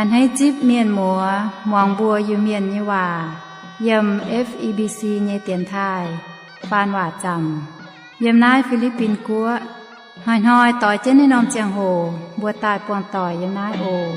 A'hneiv zipv mienh muoz muangx mbuo Iu-Mienh nyei waac yiem F E B C nyei dienx taaih faan waac zaamc yiem naaiv Fi^li^bin Guoqv. Hnoi-hnoi doix jienv naaiv norm ziangh hoc mbuo daaih buangh doic yiem naaiv oc.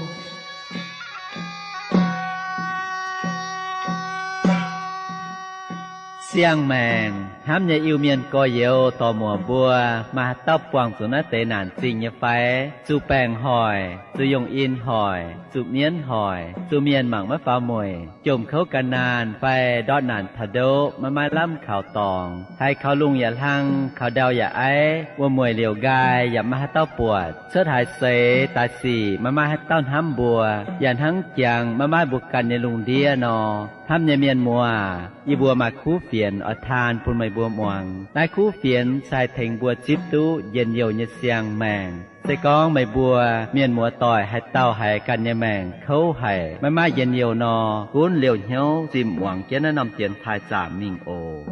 Siang-maengc hnamv nyei Iu-Mienh gorx-youz dorc-muoc mbuo, maaih haaix dauh buangh zuqc naaiv deix naanc zingh nyei fai? Zuqc baengc hoic, zuqc yongh in hoic, zuqc mienv hoic, zuqc mienh mangc maiv faaux mueic, jomc kouv gan naanh fai ndortv naanc taux ndoqv maiv maaih lamh kaux dorngx, haiz kaux lungh yaac hlang, kaux ndau yaac aiv, wuom-mueic liouc nqaai yaac maiv maaih haaix dauh buatc, cuotv haaix seix daaih sic maiv maaih haaix dauh hnamv mbuo, yaac hnangv jangx maiv maaih mbuo ganh nyei lungh ndiev nor. Hnamv nyei mienh muoz, yie mbuo maaih kuv fienx oix taan bun meih mbuo muangx. Naaiv kuv fienx se haih tengx mbuo zipv duqv njien-youh nyei siang-maengc. Se gorngv meih mbuo mienh muoz doic haaix dauh haiz ganh nyei maengc kouv haic, maiv maaih njien-youh nor, gunv liouh hnyouv zimh muangx jienv naaiv norm dienx taaih zaamc mingh oc.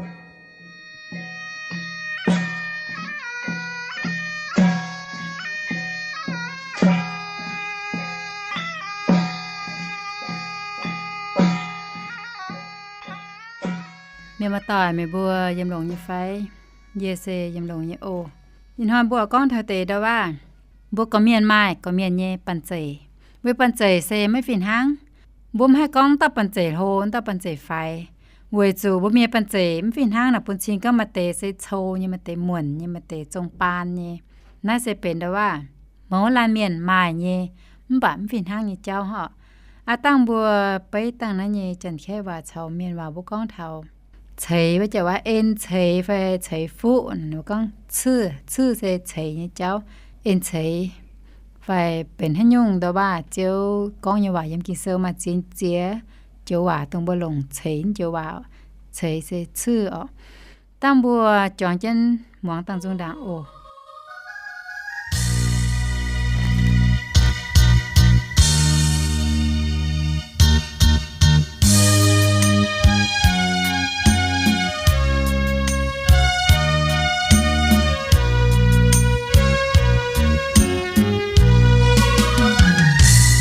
Mienh muoz-doic, meih mbuo yiem longx nyei fai? Yie se yiem longx nyei oc. Ih hnoi mbuo gorngv taux deix ndau-waav, mbuo gorqv-mienh maaih gorqv-mienh nyei banh zeic. Weic banh zeic se maiv fih hnangv. Mbuo maiv haih gorngv dauh banh zeic hlo, dauh banh zeic faix, weic zuqc mbuo mienh banh zeic maiv fih hnangv naaic bun cing gorngv maaih deix se cou nyei, maaih deix muonc nyei, maaih deix zong baan nyei. Naaiv se benx ndau-waav mouz laanh mienh maaih nyei, mv baac mv fih hnangv nyei jauv oc. Aav dangh mbuo beiv dangh naaiv nyei Janx-Kaeqv waac caux Mienh waac mbuo gorngv taux ceix, wuov jaax waac en ceix fai ceix fuqv, mbuo gorngv civ, civ se ceix nyei jauv, en ceix fai benx haaix nyungc ndau-waav Ziouv gorngv nyei waac yiem Ging-Sou maaih ziex jiex joux waac dongh mbuo longc ceix joux waac, ceix se civ oc. Dangh mbuo juangc jienv muangx dangh nzung ndaangc oc.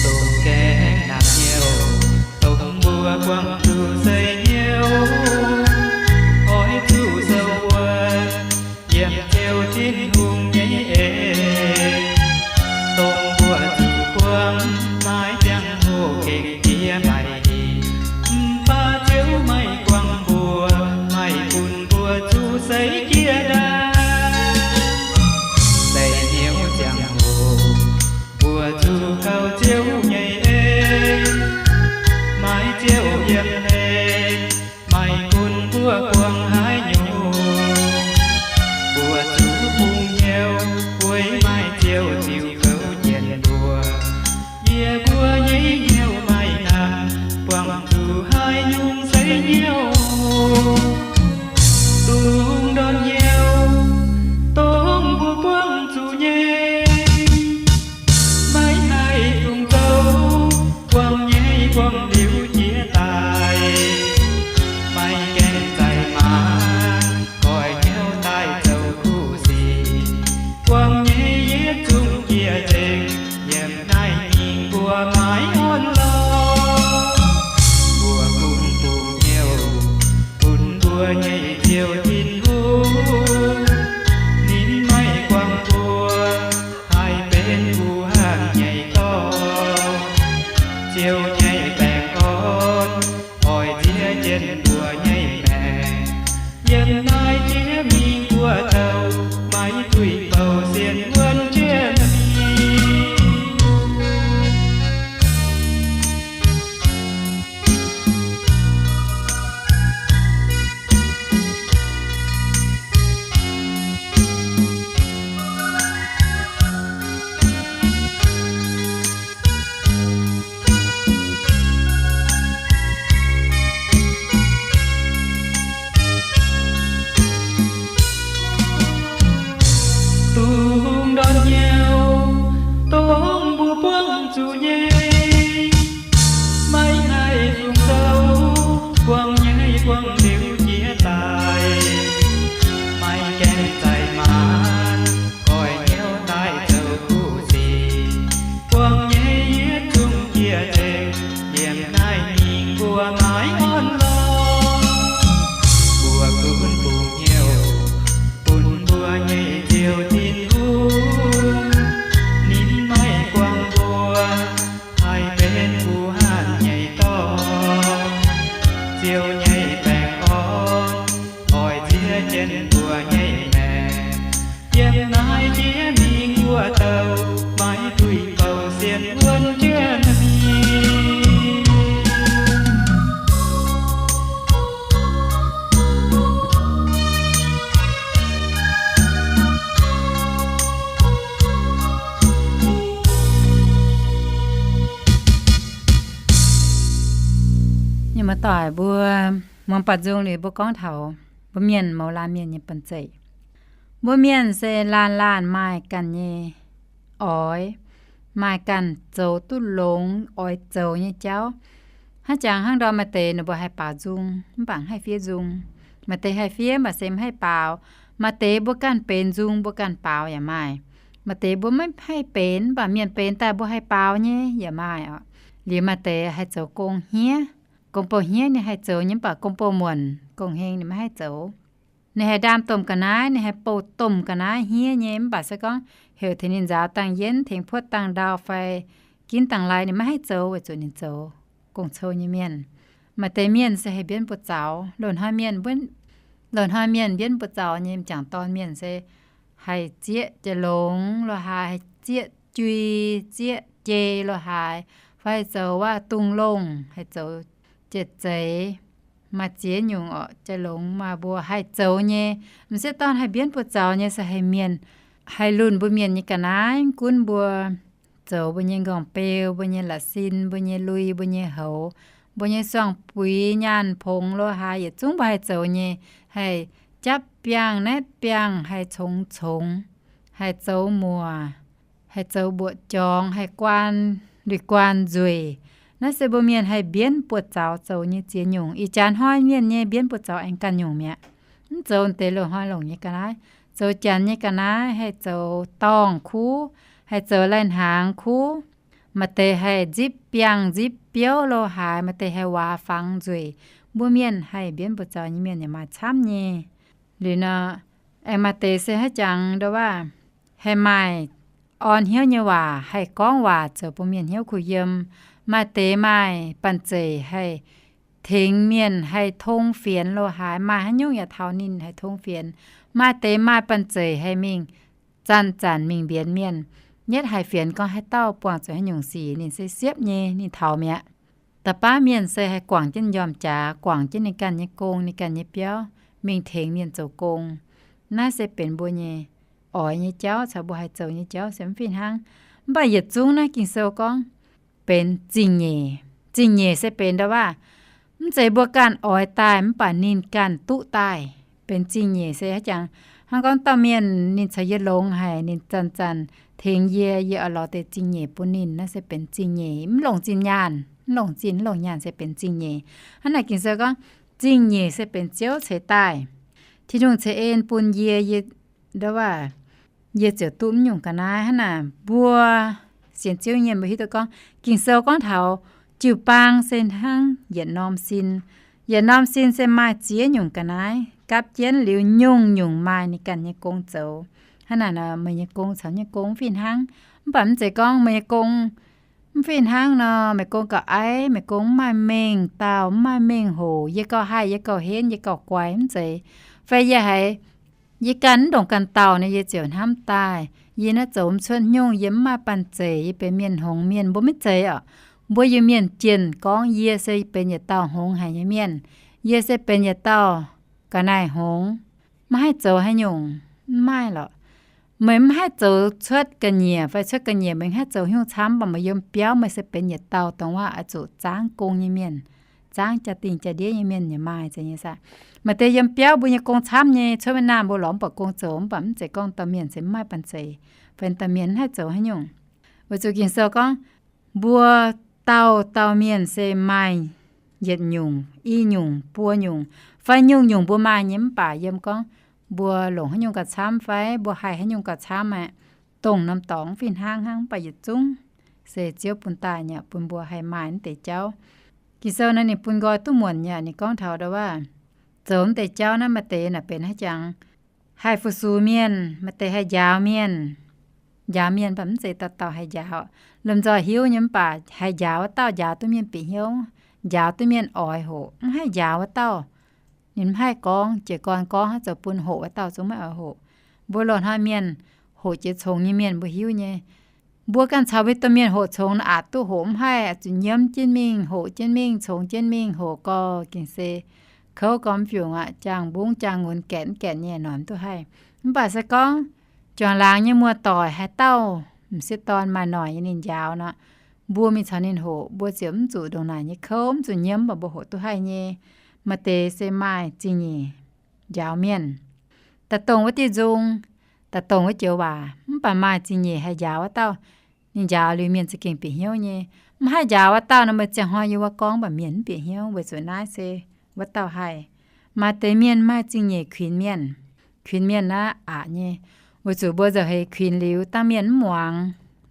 Dongh gaengh naamh hnyouv, dongh mbuo buangh zuqc seix hnyouv, oix zuqc sou wuov yiem Ziouv Tin-Hungh nyei en. Dongh mbuo zuqc buangh naaiv ziangh hoc gengh jiex maiv hingh, mv baac Ziouv maiv guangc mbuo, maiv bun mbuo zuqc seix jiex ndaangc. Seix hnyouv ziangh hoc, mbuo zuqc kaux Ziouv nyei en, maiv Ziouv yiem hlen, maiv gunv mbuo buangh haaix nyungc, mbuo zuqc bungx hnyouv, weic maaih Ziouv ziux kouv jienv mbuo. Yie mbuo nyei hnyouv maiv hnamv, buangh zuqc haaix nyungc seix hnyouv. Dungx ndortv hnyouv, dongh mbuo buangh zuqc nyei, maiv haih dungx zoux, buangh nyei buangh liuz jiex daaih, maiv gaengh zaih maaz, goix hnyouv daaih zoux kuv sic. Buangh nyei yietc zungv jiex nzengc, yiem naaiv mingh mbuo maiv orn lorqc. Mbuo gunv bungx hnyouv bun mbuo nyei Ziouv Tin-Hungh, ninh maiv guangc mbuo haih benx kuv hangh nyei dorngx. Ziouv nyei baengh orn oix ziex jienv mbuo nyei maengc. Yiem naaiv jiex mingh mbuo douh maiv duih bouh sienx wuonv jienv mingh. Mbuo maiv orn lorqc, mbuo gunv bungx hnyouv bun mbuo nyei Ziouv Tin-Hungh. Ninh maiv guangc mbuo haih benx kuv hanc nyei dorn. Ziouv nyei baengh orn oix ziex jienv mbuo nyei maengc. Yiem naaiv jiex mingh wuov douh, maiv duih bouh sienx wuonv jienv mingh. Nyei muoz-doic mbuo, muangx baaux nzung liuz mbuo gorngv taux mbuo mienh mouz laanh mienh nyei banh zeic. Mbuo mienh se laanh laanh maaih ganh nyei oix, maaih ganh zoux duqv longx oix zoux nyei jauv. Hnangv jangx hnangv ndorm maaih deix ninh mbuo haih baaux nzung mv baac mv haih fiev nzung. Maaih deix haih fiev mv baac se mv haih baaux. Maaih deix mbuo ganh benx nzung mbuo ganh baaux yaac maaih. Maaih deix mbuo maiv haih benx mv baac mienh benx daaih mbuo haih baaux nyei yaac maaih oc. Liuz maaih deix haih zoux gong hniev, gong bou hniev ninh haih zoux nyei mv baac gong bou muonc gong heng ninh maiv haih zoux. Ninh haih ndaam domh ga'naaiv, ninh haih bouh domh ga'naaiv hniev nyei mv baac se gorngv heuc tengx ninh nzaaux dangh yienv, tengx puotv dangh ndau fai ginv dangh lai ninh maiv haih zoux weic zuqc ninh zoux gong-cou nyei mienh. Maaih deix mienh se haih mbienv buoz-zaux. Loz-hnoi mienh, loz-hnoi mienh mbienv buoz-zaux nyei m'jangc dorn mienh se haih zieqv jai-longx lo haaix, haih zieqv jui, zieqv jei lo haaix, fai haih zoux waac-dungh longh, haih zoux jiex zeiz. Maaih ziex nyungc oc, jai-longx maaih mbuo haih zoux nyei. M'sieqv dorn haih mbienv buoz-zaux nyei se haih mienh, haih lunh mbuo mienh nyei ga'naaiv, gunv mbuo zoux mbuo nyei nqorngv-beu, mbuo nyei la'sin, mbuo nyei lui, mbuo nyei houx, mbuo nyei suang-buix, nyaanh pongx lo haaix yietc zungv mbuo haih zoux nyei. Haih japv biangh, naetv biangh, haih congx congx, haih zoux muoc, haih zoux mbuoqc jorngx, haih guaan lui-guaan nzueic. Naaiv se mbuo mienh haih mbienv buoz-zaux zoux nyei ziex nyungc. Ih jaax hnoi mienh nyei mbienv buoz-zaux aengx ganh nyungc mi'aqv. Mv zoux deix loz-hnoi longc nyei ga'naaiv. Zoux janx nyei ga'naaiv haih zoux dorngh kuv, haih zoux lai-hnaangx kuv. Maaih deix haih nzipv biangh nzipv biouv lo haaix, maaih deix haih waac fangx nzueic. Mbuo mienh haih mbienv buoz-zaux nyei mienh yaac maaih camv nyei. Liuz nor, aengx maaih deix se haaix jangx ndo waac, haih maaih orn hnyouv nyei waac, haih gorngv waac zoux bun mienh hnyouv kuh yiem. Maaih deix maaih banh zeic haih tengx mienh, haih tong fienx lo haaix, maaih haaix nyungc yaac taux ninh haih tong fienx. Maaih deix maaih banh zeic haih mingh zanc-zanc mingh mbienx mienh, nyetv haiz fienx gorngv haaix dauh buangh zuqc haaix nyungc sic ninh se siepv nyei, ninh taux mi'aqv. Da'baav mienh se haih guangc jienv njormh jaax, guangc jienv ninh ganh nyei gong, ninh ganh nyei biauv, mingh tengx mienh zoux gong. Naaiv se benx mbuo nyei oix nyei jauv caux mbuo haih zoux nyei jauv se mv fih hnangv. Mv baac yietc zungv naaiv Ging-Sou gorngv benx zingh nyeic. Zingh nyeic se benx ndo waac, mv zeiz mbuo ganh oix daaih mv baac ninh ganh duqv daaih, benx zingh nyeic se haaix jangx. Hnangv gorngv dauh mienh ninh caux yie longx haic, ninh zanc-zanc tengx yie, yie oix lorz deix zingh nyeic bun ninh, naaiv se benx zingh nyeic. Mv longc zinh nyaanh, mv longc zinh mv longc nyaanh se benx zingh nyeic. Hnangv naaic Ging-Sou gorngv, zingh nyeic se benx Ziouv ceix daaih. Tin-Hungh ceix en bun yie, yie, ndo waac, yie ziouc duqv mv nyungc ga'naaiv. Hnangv naaic mbuo sienx Ziouv nyei mienh mbuo hiuv duqv gorngv, Ging-Sou gorngv taux jiu-baang se hnangv yietc norm sin. Yietc norm sin se maaih ziex nyungc ga'naaiv gapv jienv liuz nyungc-nyungc maaih ninh ganh nyei gong zoux. Hnangv naaic nor meih nyei gong caux nyei gong mv fih hnangv. Mv baac mv zeiz gorngv meih nyei gong mv fih hnangv nor, meih gong gauh aiv, meih gong mv maaih mengh dauh, mv maaih mengh hoc, yie gauh haih, yie gauh henv, yie gauh guai, mv zeiz. Fai yie haiz yie ganh mv ndongc ganh dauh nor, yie ziouc hnamv daaih, yie naaiv zoux mv cuotv nyungc, yie mv maaih banh zeic, yie benx mienh hngongx mienh. Mbuo maiv zeiz oc. Mbuo Iu-Mienh jienh gorngv yie se benx yietc dauh hngongx haic nyei mienh. Yie se benx yietc dauh ga'naaiv hngongx, maiv haih zoux haaix nyungc, mv maaih lorqc. Meih mv haih zoux cuotv ga'nyiec fai cuotv ga'nyiec meih mv haih zoux haaix nyungc camv, mv baac meih yiem biauv meih se benx yietc dauh dongh waac oix zuqc zaangv gong nyei mienh, zaangv jaa-dingh jaa-ndiev nyei mienh yaac maaih zeiz nyei saah. Maaih deix yiem biauv mbuo nyei gong camv nyei, cuotv maiv naamh mbuo lorz mv buatc gong zoux, mv baac mv zeiz gorngv dauh mienh se mv maaih banh zeic, fai dauh mienh mv haih zoux haaix nyungc. Weic zuqc Ging-Sou gorngv, mbuo dauh dauh mienh se maaih yietc nyungc, i nyungc, buo nyungc, fai nyungc-nyungc mbuo maaih nyei, mv baac yiem gorngv mbuo longc haaix nyungc gauh camv fai mbuo haih haaix nyungc gauh camv aeqv, dongh norm dorngx fih hnangv hnangv, mv baac yietc zungv se Ziouv bun daaih nyei, bun mbuo haih maaih naaiv deix jauv. Ging-Sou naaiv ninh bun nqoi duqv muonc nyei. Ninh gorngv taux ndau wuov, zoux mv deix jauv naaiv maaih deix naaic benx haaix jangx haih fu-sux mienh, maaih deix haih njaaux mienh. Njaaux mienh mv baac mv zeiz dauh dauh haih njaaux. Lomh nzoih hiuv nyei mv baac haih njaaux wuov dauh njaaux duqv mienh bieqc hnyouv, njaaux duqv mienh oix hoqc. Mv haih njaaux wuov dauh, ninh mv haih gorngv, jiez gorn gorngv hnangv, zoux bun hoqc wuov dauh zungv maiv oix hoqc. Mbuo loz-hnoi mienh, hoqc jiex congx nyei mienh mbuo hiuv nyei. Mbuo ganh caux mbuo domh mienh hoqc congx naaic aqc duqv hoqc mv haih, oix zuqc nyiemv jienv mingh, hoqc jienv mingh, congx jienv mingh, hoqc gorx gengh se kouv gormx fiungc aqv, jaang mbungv jaang ngunx gaetc mv gaetc nyei, noic mv duqv haih. Mv baac se gorngv juangc laangz nyei muoz-doic haaix dauh m'sieqv dorn maaih noic nyei ninh njaaux nor, mbuo mingh caux ninh hoqc, mbuo ziouc mv zuqc ndongc naaic nyei kouv, mv zuqc nyiemv, mv baac mbuo hoqc duqv haih nyei. Maaih deix se maaih zingh nyeic njaaux mienh, daaih dongh wuov diuh nzung, daaih dongh wuov joux waac, mv baac maaih zingh nyeic haih njaaux wuov dauh. Ninh njaaux liuz mienh za'gengh bieqc hnyouv nyei. Mv haih njaaux wuov dauh nor, meih ziangh hnoi yiem wuov gorngv mv baac mienh mv bieqc hnyouv, weic zuqc naaiv se wuov dauh haih. Maaih deix mienh maaih zingh nyeic kuinx mienh, kuinx mienh naaiv aqc nyei, weic zuqc mbuo nzauh heix kuinx liuz dangh mienh mv muangx,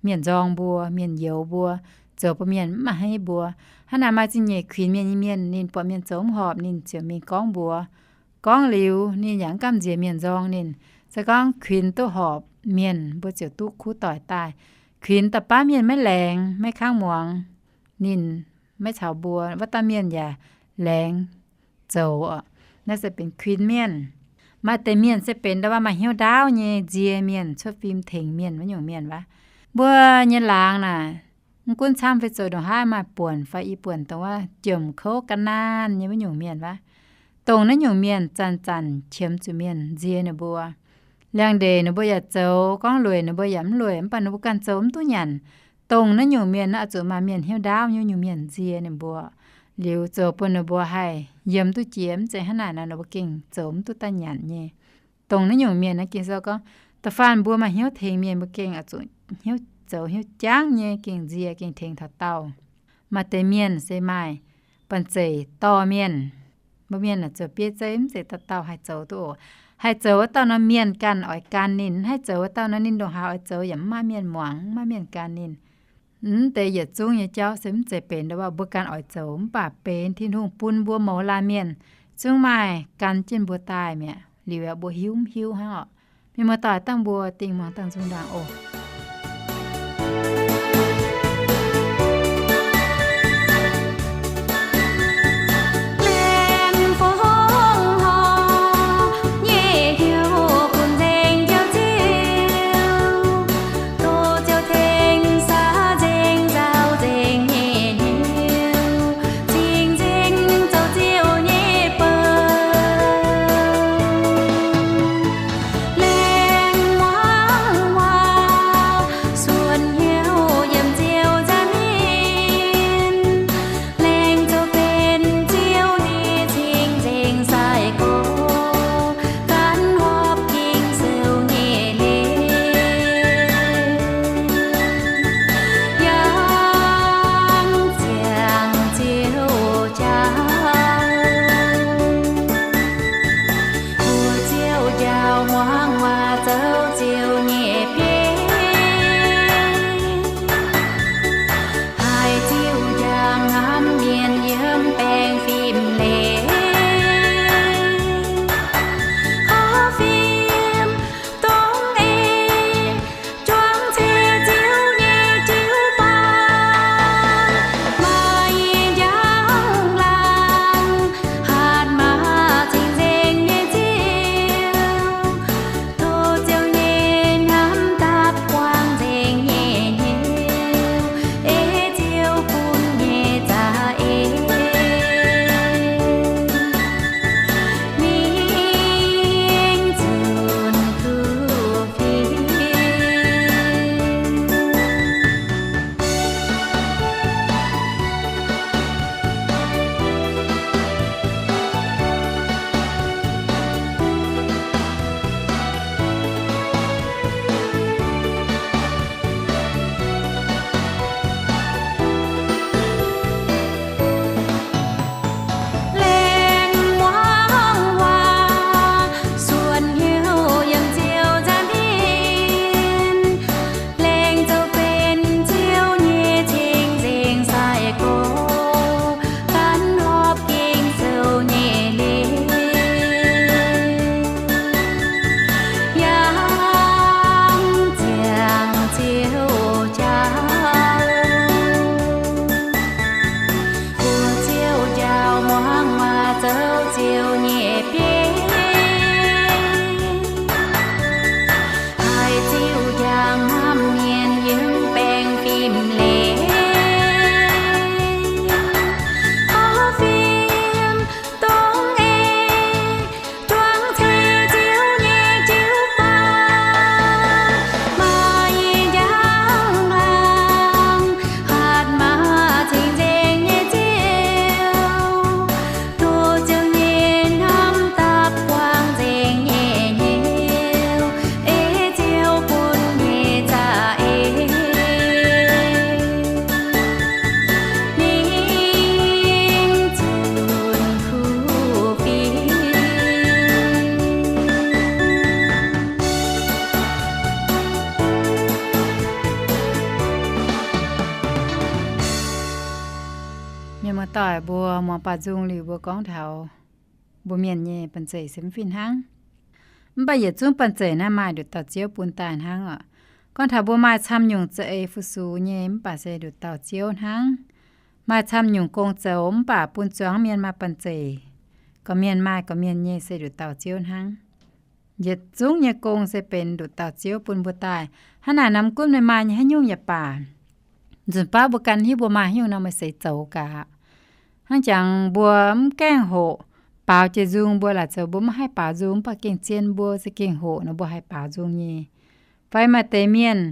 mienh nzorng mbuo, mienh youx mbuo, zoux bun mienh mv a'hneiv mbuo. Hnangv naaic maaih zingh nyeic kuinx mienh nyei mienh, ninh buatc mienh zoux mv horpc ninh ziouc mingh gorngv mbuox. Gorngv liuz ninh yaac mv gamh nziex mienh nzorng ninh. Se gorngv kuinx duqv horpc mienh, mbuo ziouc duqv kuv doic daaih. Kuinx da'baav mienh maiv laengz, maiv kangv muangx, ninh maiv caux mbuo, wuov dauh mienh yaac laengz zoux oc. Naaiv se benx kuinx mienh. Maaih deix mienh se benx ndau wuov maaih hnyouv ndaauv nyei, nzie mienh, cuotv fim tengx mienh wuov nyungc mienh wuov. Mbuo nyei laangz naaic, mv gunv camv fai zoux ndongc haaix, maaih buonc fai i buonc dongh wuov jomc kouv ga'naanh nyei wuov nyungc mienh wuov. Dongh naaiv nyungc mienh zanc-zanc qiemx zuqc mienh nzie ninh mbuo. Liangx-ndeic ninh mbuo yaac zoux, gorngv lueic ninh mbuo yaac mv lueic, mv baac ninh mbuo ganh zoux mv duqv nyanc. Dongh naaiv nyungc mienh naaiv oix zuqc maaih mienh hnyouv ndaauv nyei wuov nyungc mienh nzie ninh mbuo, liuz zoux bun ninh mbuo haih yiem duqv jiex. Mv zeiz hnangv naaic nor, ninh mbuo gengh zoux mv duqv daaih nyanc nyei. Dongh naaiv nyungc mienh naaiv Ging-Sou gorngv, da'faanh mbuo maaih hnyouv tengx mienh, mbuo gengh oix zuqc hnyouv zoux hnyouv jangv nyei, gengh nzie, gengh tengx taux daauh. Maaih deix mienh se maaih banh zeic dorh mienh. Mbuo mienh naaic zoux bieiv zeiv mv zeiz dauh dauh haih zoux duqv oc. Haih zoux wuov dauh nor, mienh ganh oix gan ninh. Mv haih zoux wuov dauh nor, ninh ndongc haaix oix zoux yaac mv maaih mienh muangx, mv maaih mienh gan ninh. Mv deix yietc zungv nyei jauv se mv zeiz benx ndau wuov mbuo ganh oix zoux, mv baac benx Tin-Hungh bun mbuo mouz laanh mienh zungv maaih gan jienv mbuo daaih mi'aqv. Liuz mbuo hiuv mv hiuv hnangv oc. Mienh muoz-doic, dangh mbuo dingh muangx dangh nzung ndaangc oc. Waac nzung liuz mbuo gorngv taux mbuo mienh nyei banh zeic se mv fih hnangv. Mv baac yietc zungv banh zeic naaiv maaih nduqc dauh Ziouv bun daaih hnangv oc. Gorngv taux mbuo maaih camv nyungc za'eix fu-sux nyei mv baac se nduqc dauh Ziouv hnangv. Maaih camv nyungc gong zoux mv baac bun zuangx mienh maaih banh zeic, gorqv-mienh maaih gorqv-mienh nyei se nduqc dauh Ziouv hnangv. Yietc zungv nyei gong se benx nduqc dauh Ziouv bun mbuo daaih. Hnangv naaic norm gunv ninh maaih nyei haaix nyungc yaac baac, nzunc baav mbuo ganh hiuv mbuo maaih haaix nyungc nor meih seix zoux gaax. Hnangv jangx mbuo mv gaengh hoqc baaux jiex nzung, mbuo laaic zoux mbuo mv haih baaux nzung, mv baac gengh zien mbuo za'gengh hoqc nor mbuo haih baaux nzung nyei. Fai maaih deix mienh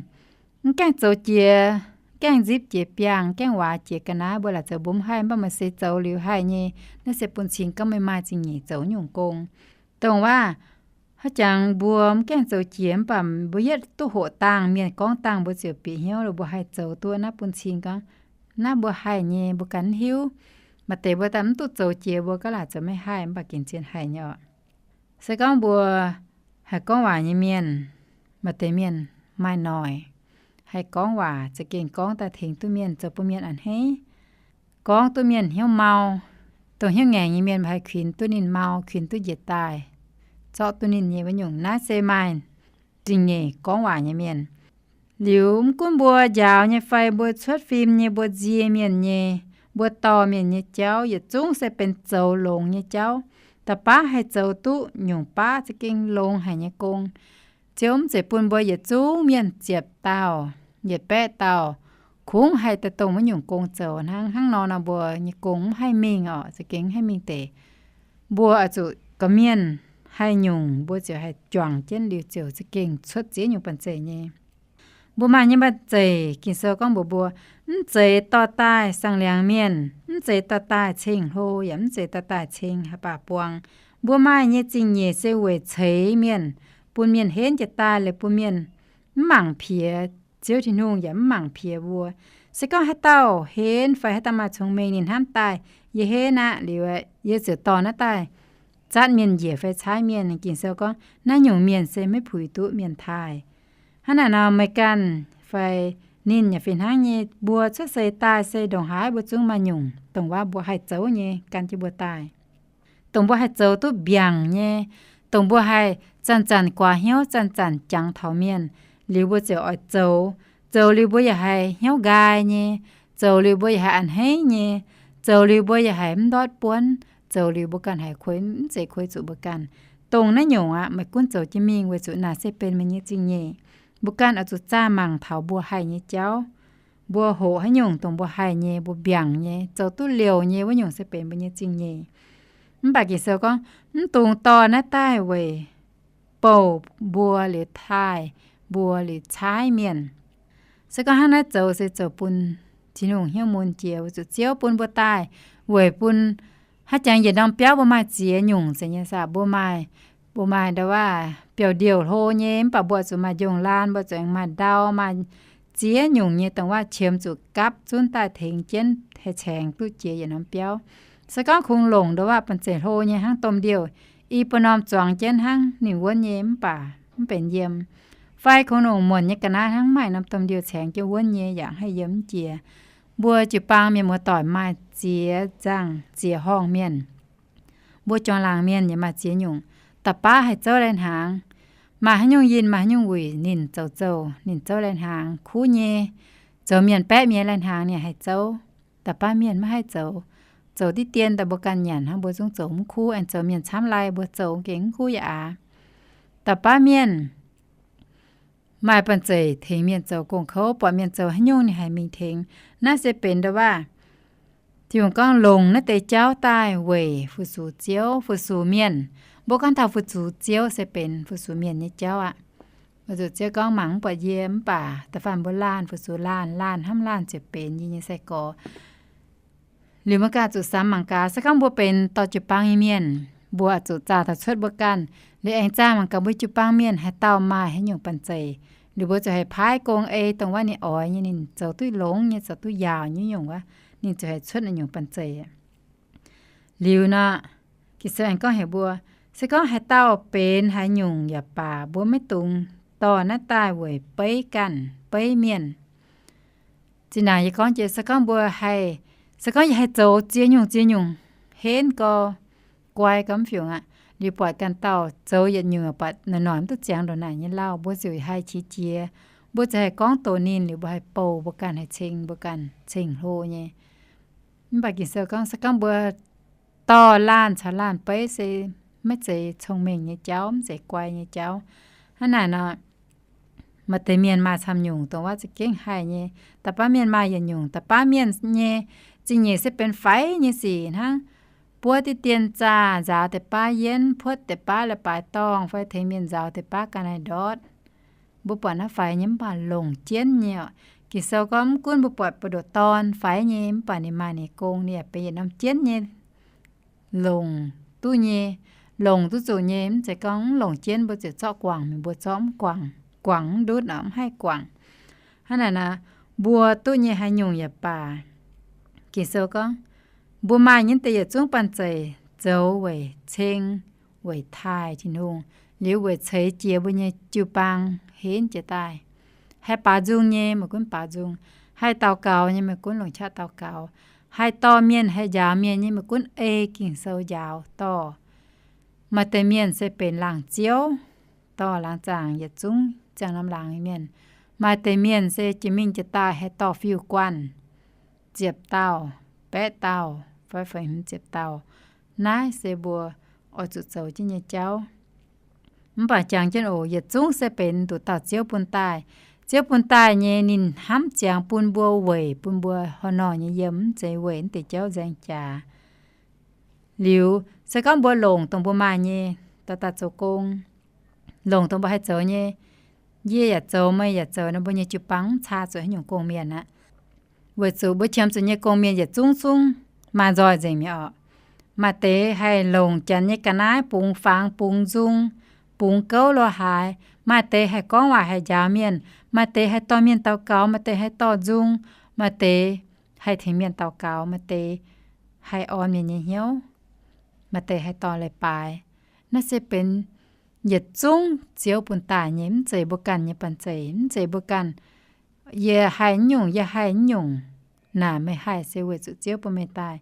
mv gaengh zoux jiex, gaengh nzipc jiex biangh, gaengh waac jiex ga'naaiv, mbuo laaic zoux mbuo mv haih, mv baac meih seix zoux liuz haih nyei. Naaiv se bun cing gorngv meih maaih zingh nyeic zoux nyungc gong. Dongh waac, hnangv jangx mbuo mv gaengh zoux jiex mv baac mbuo yietv duqv hoqc dangh, mienh gorngv dangh mbuo ziouc bieqc hnyouv lo mbuo haih zoux duqv naaiv bun cing gorngv naaiv mbuo haih nyei, mbuo ganh mv hiuv. Maaih deix mbuo daaih mv duqv zoux jiex mbuo gaav laaic zoux maiv haih, mv baac gengh zien haih nyei oc. Se gorngv mbuo haih gorngv waac nyei mienh, maaih deix mienh maaih noic, haih gorngv waac za'gengh gorngv daaih tengx duqv mienh, zoux bun mienh a'hneiv, gorngv duqv mienh hnyouv mau. Dongh hnyouv ngaengc nyei mienh mbuo haih kuinx duqv ninh mau, kuinx duqv njiec daaih, zorqv duqv ninh nyei wuov nyungc. Naaiv se maaih zingh nyeic gorngv waac nyei mienh. Liuz mv gunv mbuo njaaux nyei fai mbuo cuotv fim nyei, mbuo nzie mienh nyei, mbuo dorh mienh nyei jauv yietc zungv se benx zoux longx nyei jauv. Da'baav haih zoux duqv nyungc baav za'gengh longx haic nyei gong. Ziouv mv zeiz bun mbuo yietc zungv mienh ziepc dauh, yietc baeqv dauh, kungx haih daaih dongh wuov nyungc gong zoux hnangv. Hnangv nor nor mbuo nyei gong mv haih mingh oc, za'gengh mv haih mingh deix. Mbuo oix zuqc gorqv-mienh haih nyungc mbuo ziouc haih juangc jienv liuz ziouc za'gengh cuotv ziex nyungc banh zeic nyei. Mbuo maaih nyei banh zeic, Ging-Sou gorngv mbuox mbuo, mv zeiz dorh daaih saang-liangx mienh, mv zeiz dorh daaih ceng-hlo, yaac mv zeiz dorh daaih ceng haaix baac buang. Mbuo maaih nyei zingh nyeic se weic ceix mienh, bun mienh henv jiez daaih, liuz bun mienh mv mangc piex Ziouv Tin-Hungh yaac mv mangc piex mbuo. Se gorngv haaix dauh henv fai haaix dauh maaih cong-mengh ninh hnamv daaih, yie henv aqv, liuz yie ziouc dorh naaiv daaih zatv mienh njiec fai caaiv mienh. Ging-Sou gorngv naaiv nyungc mienh se maiv puix duqv mienh taaih. Hnangv naaic nor meih ganh fai ninh yaac fih hnangv nyei. Mbuo cuotv seix daaih se ndongc haaix mbuo zungv maaih nyungc dongh waac mbuo haih zoux nyei gan jienv mbuo daaih, dongh mbuo haih zoux duqv mbiaangc nyei, dongh mbuo haih zanc-zanc guaax hnyouv, zanc-zanc jangx taux mienh, liuz mbuo ziouc oix zoux. Zoux liuz mbuo yaac haiz hnyouv nqaai nyei, zoux liuz mbuo yaac haiz a'hneiv nyei, zoux liuz mbuo yaac haiz mv ndortv buonv, zoux liuz mbuo ganh haiz kuei, mv zeiz kuei zuqc mbuo ganh. Dongh naaiv nyungc aqv, meih gunv zoux jienv mingh weic zuqc naaic se benx meih nyei zingh nyeic. Mbuo ganh oix zuqc zaah mangc taux mbuo haih nyei jauv. Mbuo hoqc haaix nyungc dongh mbuo haih nyei, mbuo mbiaangc nyei, zoux duqv liouc nyei, wuov nyungc se benx mbuo nyei zingh nyeic. Mv baac Ging-Sou gorngv, mv dungx dorh naaiv daaih weic bouh mbuo liuz taaih mbuo liuz caaiv mienh. Se gorngv hnangv naaiv zoux se zoux bun Tin-Hungh hnyouv mun jiex, weic zuqc Ziouv bun mbuo daaih weic bun haaix jangx yietc norm biauv mbuo maaih ziex nyungc zeiz nyei saah. Mbuo maaih, mbuo maaih ndau waac biauv-ndiouh hlo nyei, mv baac mbuo zuqc maaih njongh laan, mbuo zuqc aengx maaih ndau, maaih ziex nyungc nyei dongh waac qiemx zuqc gapv zunv daaih tengx jienv haih caengx duqv jiex yietc norm biauv. Se gorngv kungx longc ndau waac banh zeic hlo nyei hnangv domh ndiouh, i buo norm zuangx jienv hnangv ninh wuonv nyei mv baac mv benx yiem. Fai kungx longc muonc nyei ga'naaiv hnangv maaih norm domh ndiouh caengx jienv wuonv nyei yaac haih yiem mv jiex. Mbuo jiu-baang mienh muoz-doic maaih ziex nzangh ziex horngh mienh. Mbuo juangc laangc mienh yaac maaih ziex nyungc. Da'baav haih zouv lai-hnaangx. Maaih haaix nyungc yinh, maaih haaix nyungc wuic, ninh zoux zouh, ninh zouv lai-hnaangx kuv nyei. Zoux mienh baeqv mienh lai-hnaangx ninh haih zouv. Da'baav mienh maiv haih zoux. Zoux diqv dien daaih mbuo ganh nyanc hnangv, mbuo zungv zoux mv kuv. Aengx zoux mienh camv lai mbuo zoux gengh mv kuv yaac aqv. Da'baav mienh maaih banh zeic tengx mienh zoux gong-kouv, buatc mienh zoux haaix nyungc ninh haih mingh tengx. Naaiv se benx ndau waac Tin-Hungh gorngv longc naaiv deix jauv daaih weic fu-sux Ziouv, fu-sux mienh. Mbuo gorngv taux fu-sux Ziouv se benx fu-sux mienh nyei jauv aqv. Weic zuqc Ziouv gorngv, mangc mv buatc yie, mv baac da'faanh mbuo laanh, fu-sux laanh, laanh hnamv laanh ziouc benx yie nyei sai-gorx. Liuz mbuo ganh zuqc samx mangc gaax, se gorngv mbuo benx dorh jiu-baang nyei mienh, mbuo zuqc zaah taux cuotv mbuo ganh. Liuz aengx zaah mangc gaax mbuo jiu-baang mienh haaix dauh maaih haaix nyungc banh zeic. Liuz mbuo zuqc haih paaiv gong ei dongh waac ninh oix nyei, ninh zoux duqv longx nyei, zoux duqv yaauc nyei nyungc wuov, ninh zuqc haih cuotv naaiv nyungc banh zeic. Liuz nor, Ging-Sou aengx gorngv heuc mbuo, se gorngv haaix dauh benx haaix nyungc yaac baac, mbuo maiv dungx dorh naaiv daaih weic beiv ganh beiv mienh. Zinh ndaangc yie gorngv jiex, se gorngv mbuo haih, se gorngv yie haih zoux ziex nyungc ziex nyungc henv gau, guai gau mv fiungc aqv. Liuz buatc ganh dauh zoux yietc nyungc buatc noic-noic mv duqv ziangx ndongc naaic nyei lauh, mbuo ziouc haih qiex jiez. Mbuo ziouc haih gorngv doqc ninh, liuz mbuo haih bouh mbuo ganh, haih ceng mbuo ganh ceng-hlo nyei. Mv baac Ging-Sou gorngv, se gorngv mbuo dorh laanh caux laanh beiv se maiv zeiz cong-mengh nyei jauv, mv zeiz guai nyei jauv. Hnangv naaic nor, maaih deix mienh maaih camv nyungc dongh wuov za'gengh haih nyei. Da'faanh mienh maaih yietc nyungc. Da'faanh mienh nyei zingh nyeic se benx faix nyei sic hnangv. Buov diqv dien zaah, nzaaux deix baav yienv, puotv deix baav leiz-baaix dorngh, fai tengx mienh nzaaux deix baav ga'naaiv ndortv. Mbuo buatc naaiv faix nyei mv baac longc jienv nyei oc. Ging-Sou gorngv mv gunv mbuo buatc buoz-ndoqv dorn faix nyei mv baac ninh maaih ninh gong, ninh yaac benx yietc norm jienv nyei. Longc duqv nyei, longc duqv zuqc nyei. Mv zeiz gorngv mv longc jienv mbuo ziouc zorqv guangc, mienh mbuo zorqv mv guangc, guangc mv ndutv oc, mv haih guangc. Hnangv naaic nor, mbuo duqv nyei haaix nyungc yaac baac, Ging-Sou gorngv, mbuo maaih nyei deix yietc zungv banh zeic zoux weic ceng, weic taaih Tin-Hungh, liuz weic ceix jiez mbuo nyei jiu-baang henv jiez daaih. Haih baaux nzung nyei, meih gunv baaux nzung. Haih daux gaux nyei, meih gunv longc qaqv daux gaux. Haih dorh mienh, haih njaaux mienh nyei, meih gunv ei Ging-Sou njaaux dorh. Maaih deix mienh se benx laangz ziouv, dorh laangz zaangc yietc zungv ziangh norm laangz nyei mienh. Maaih deix mienh se jiex mingh jiex daaih haih dorh fiuv-guanh, ziepc dauh, baeqv dauh, fai feix hmz ziepc dauh. Naaiv se mbuo oix zuqc zoux jienv nyei jauv. Mv baac jangx jienv oc, yietc zungv se benx nduqc dauh Ziouv bun daaih. Ziouv bun daaih nyei, ninh hnamv ziangx bun mbuo weic bun mbuo horh nor nyei yiem, mv zeiz weic naaiv deix jauv nzaeng jaax. Liuz se gorngv mbuo longc dongh mbuo maaih nyei daaih daaih zoux gong, longc dongh mbuo haih zoux nyei, yie yaac zoux, meih yaac zoux nor, mbuo nyei jiu-baang mv caa zuqc haaix nyungc gong-mienh aqv. Weic zuqc mbuo qiemx zuqc nyei gong-mienh yietc zungv zungv maaih nzoih nzengc mi'aqv oc. Maaih deix haih longc janx nyei ga'naaiv bungx fangx, bungx nzung, bungx gouv lo haaix. Maaih deix haih gorngv waac haih njaaux mienh. Maaih deix haih dorh mienh daux gaux, maaih deix haih dorh nzung, maaih deix haih tengx mienh daux gaux, maaih deix haih orn mienh nyei hnyouv, maaih deix haih dorh leiz-baaix. Naaiv se benx yietc zungv Ziouv bun daaih nyei, mv zeiz mbuo ganh nyei banh zeic, mv zeiz mbuo ganh, yie haih nyungc, yie haih nyungc. Naaic meih haih se weic zuqc Ziouv bun meih daaih.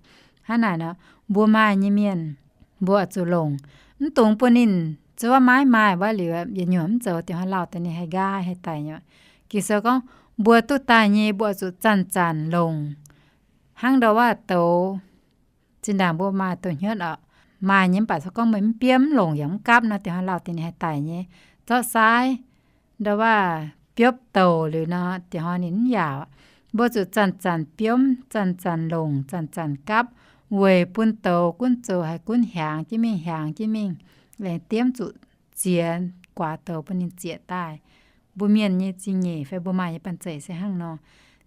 Hnangv naaic nor, mbuo maaih nyei mienh, mbuo oix zuqc longc. Mv dungx bun ninh zuov maiv maaih wuov liuz, yietc nyungc mv zoux, diuh hnoi lauh daaih ninh haih nqaai haih daic nyei. Ging-Sou gorngv, mbuo duqv daaih nyei mbuo oix zuqc zanc-zanc longc. Hnangv ndau wuov douz, zinh ndaangc mbuo maaih douz-hnyutv oc, maaih nyei mv baac se gorngv meih mv biomv, mv longc yaac mv gapv nor, diuh hnoi lauh daaih ninh haih daic nyei. Zorqv saaiv ndau wuov biopv douc liuz nor, diuh hnoi ninh mv yaauc. Mbuo zuqc zanc-zanc biomv, zanc-zanc longc, zanc-zanc gapv, weic bun douz gunv zoux haih gunv hiaangx jienv mingh, hiaangx jienv mingh, laengz diemv zuqc ziex guaax douz bun ninh zieqc daaih. Mbuo mienh nyei zingh nyeic fai mbuo maaih nyei banh zeic se hnangv nor.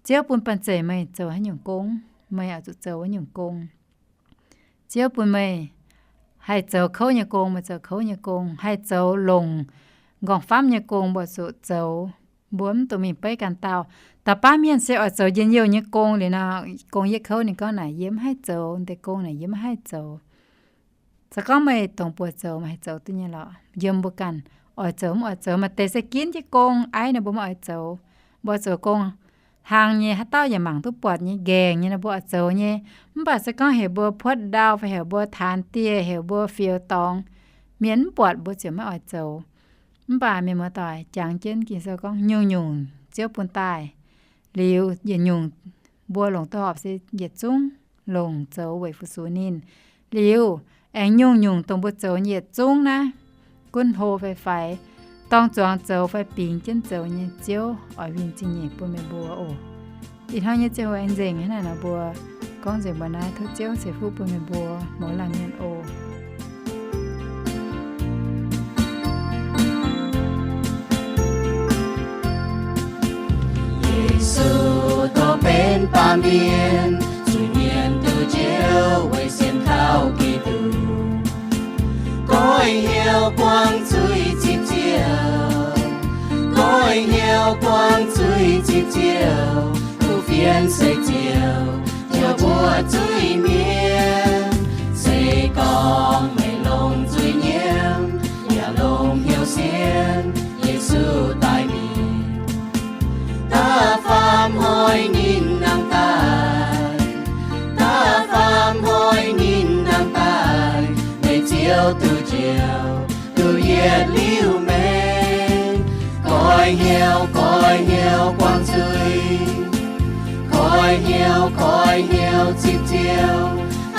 Ziouv bun banh zeic meih zoux haaix nyungc gong, meih oix zuqc zoux wuov nyungc gong. Ziouv bun meih haih zoux kouv nyei gong, meih zoux kouv nyei gong. Haih zoux longc nqorngv-famv nyei gong, mbuo zuqc zoux. Mbuo mv dungx mingh beiv ganh dauh. Da'faanh mienh se oix zoux njien-youh nyei gong liuz nor, gong yietv kouv, ninh gorngv naaic, yie mv haih zoux, deix gong naaic yie mv haih zoux. Se gorngv meih dongh buoz zoux, meih haih zoux duqv nyei lorqc. Yiem mbuo ganh oix zoux mv oix zoux. Maaih deix se ginv jienv gong aiv nor mbuo mv oix zoux. Mbuo zoux gong hlang nyei, haaix dauh yaac mangc duqv buatc nyei, nqaengc nyei nor mbuo oix zoux nyei. Mv baac se gorngv heuc mbuo puotv ndau fai heuc mbuo taanx dieh, heuc mbuo fioux dorngx, mienh mv buatc mbuo ziouc maiv oix zoux. Mv baac mienh muoz-doic, jangx jienv Ging-Sou gorngv nyungc-nyungc Ziouv bun daaih, liuz yietc nyungc mbuo longc duqv horpc se yietc zungv longc zoux weic fu-sux ninh. Liuz aengx nyungc-nyungc dongh mbuo zoux nyei yietc zungv naaiv, gunv hlo fai faix, dorng zuangx zoux fai bingx jienv zoux nyei, Ziouv oix winh zingh nyeic bun meih mbuo oc. Ih hnoi nyei ziangh hoc aengx nzengc hnangv naaiv nor, mbuo gorngv nzengc mbuo naaiv. Tov Ziouv ceix fuqv bun meih mbuo mouz laanh mienh oc. Yesu dorh benx baamh mienh zuiz-mienh duqv njoux, weic sienx kaux Giduc. Goiv hnyouv buangv zuiz zipv Ziouv, goiv hnyouv buangv zuiz zipv Ziouv, kuv fienx se Ziouv, Ziouv mbuo zuiz-mienh. Se gorngv meih longc zuiz-nyiemv, yaac longc hnyouv sienx, Yesu daaih mingh. Da'faam hnoi ninh nangh daaih, da'faam hnoi ninh nangh duqv njoux, duqv yietc liuz mengh. Goix hnyouv, goix hnyouv buangh nzuih, goix hnyouv, goix hnyouv zipv Ziouv.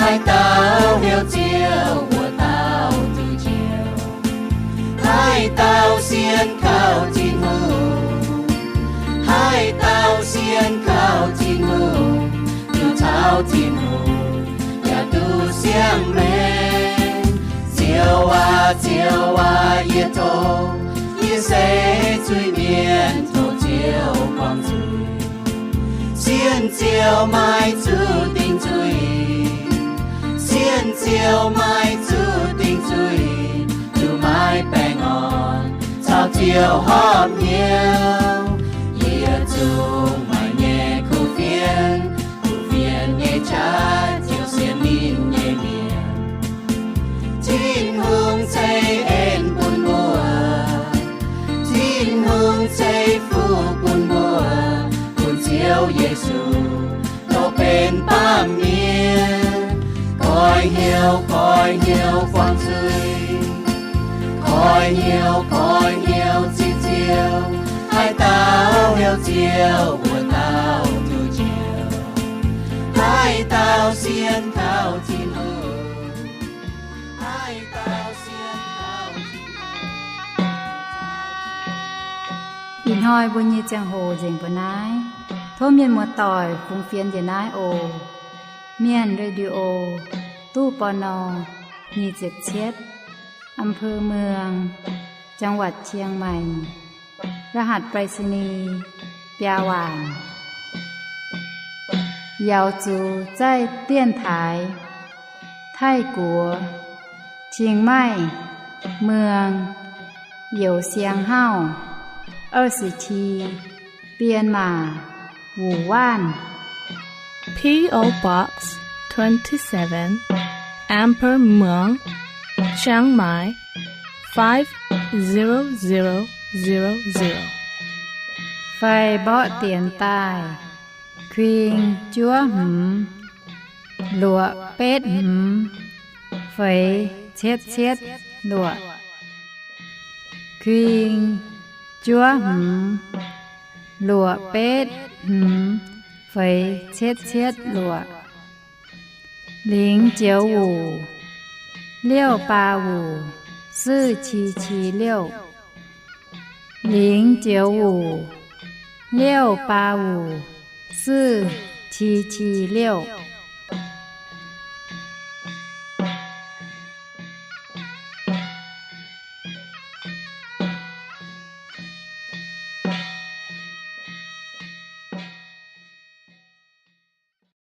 Haaix dauh heuc Ziouv wuov dauh duqv njoux. Haaix dauh sienx kaux Tin-Hungh, haaix dauh sienx kaux Tin-Hungh, duqv caux Tin-Hungh yaac duqv siang-maengc. Ziouv aac, Ziouv aac, yie tov, yie se zuiz-mienh, tov Ziouv buangh nzuih. Sienx Ziouv maiv zuqc dingc nzuih, sienx Ziouv maiv zuqc dingc nzuih, duqv maiv baengh orn caux Ziouv horpc hnyouv. Yietc zungv maaih nyei kuv fienx, kuv fienx nyei qaqv ziouc sienx ninh nyei mienh. Tin-Hungh ceix en bun mbuo, Tin-Hungh ceix fuqv bun mbuo, bun Ziouv Yesu dongh benx baamh mienh. Goix hnyouv, goix hnyouv buangh nzuih, goix hnyouv, goix hnyouv zipv Ziouv. Haaix dauh heuc Ziouv, wuov dauh duqv njoux. Haaix dauh sienx kaux Tin-Hungh, haaix dauh sienx kaux Tin-Hungh. Ih hnoi mbuo nyei ziangh hoc nzengc mbuo naaiv. Tov mienh muoz-doic fungx fienx njiec naaiv oc. Mienh Radio, ตู้ ปณ. nyic ziepc cietv, อำเภอเมือง จังหวัดเชียงใหม่ รหัสไปรษณีย์ biaa waanc. Yaux zuqc zaih dienx taaix Taiv-Guoqv, เชียงใหม่เมือง Youh Siang Hauv, 二十七, Myanmar, Wuhan. P O Box twenty-seven, Amber Muang, Chiang Mai, five zero zero zero zero. Fai mborqv dienx daaih: kuing juov hmz luoqc betv hmz feix cietv cietv luoqc. Kuing juov hmz luoqc betv hmz feix cietv cietv luoqc. 零九五六八五四七七六, 零九五六八五四七七六.